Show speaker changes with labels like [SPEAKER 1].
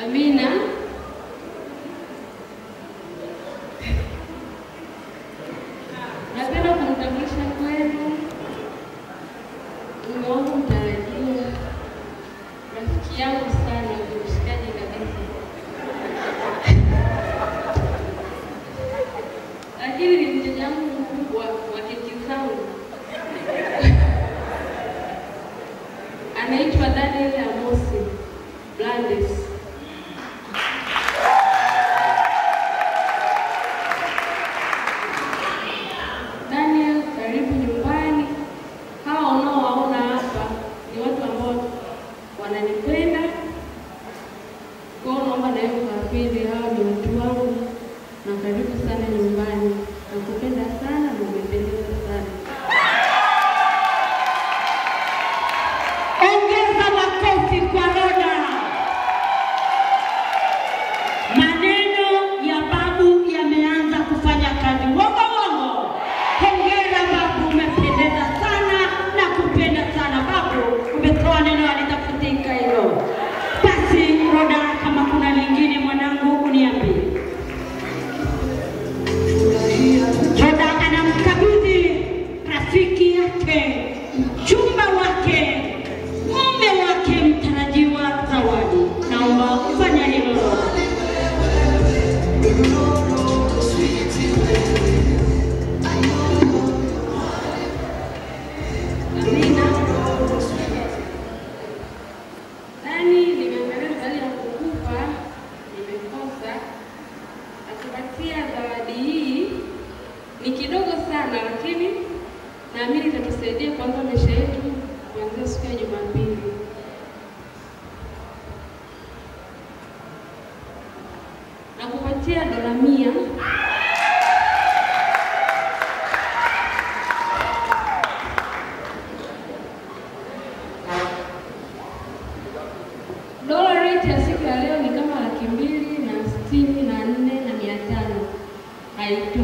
[SPEAKER 1] Amina. Napenda kumtambulisha kwenu mume wangu mtarajiwa, rafiki yangu sana, mshikaji kabisa, lakini ni mteja wangu mkubwa wa keki zangu. Anaitwa Daniel Amosi Blandes. Daniel, karibu nyumbani. Hawa unaowaona hapa ni watu ambao wananipenda. Kwa hiyo naomba na wewe ukawapende. Hawa ni watu wangu na karibu sana nyumbani. Nakupenda sana na umependeza sana.
[SPEAKER 2] Ongeza makofi kwa Roda. Maneno ya babu yameanza kufanya kazi. Wongo wongo. Hongera babu, umependeza sana na kupenda sana babu. Umetoa neno halitafutika hilo. Basi Roda, kama kuna lingine mwanangu uniambie. Roda anamkabidhi rafiki yake, mchumba wake, mume wake mtarajiwa zawadi. Naomba ufanye hilo Roda.
[SPEAKER 1] Amina. Dani, nimeangalia zawadi ya kukupa, nimekosa. Nakupatia zawadi hii, ni kidogo sana lakini naamini itatusaidia kuanza maisha yetu kuanzia siku ya Jumapili. Nakupatia $100. Dola rate ya siku ya leo ni kama 264,500. Haitoshi.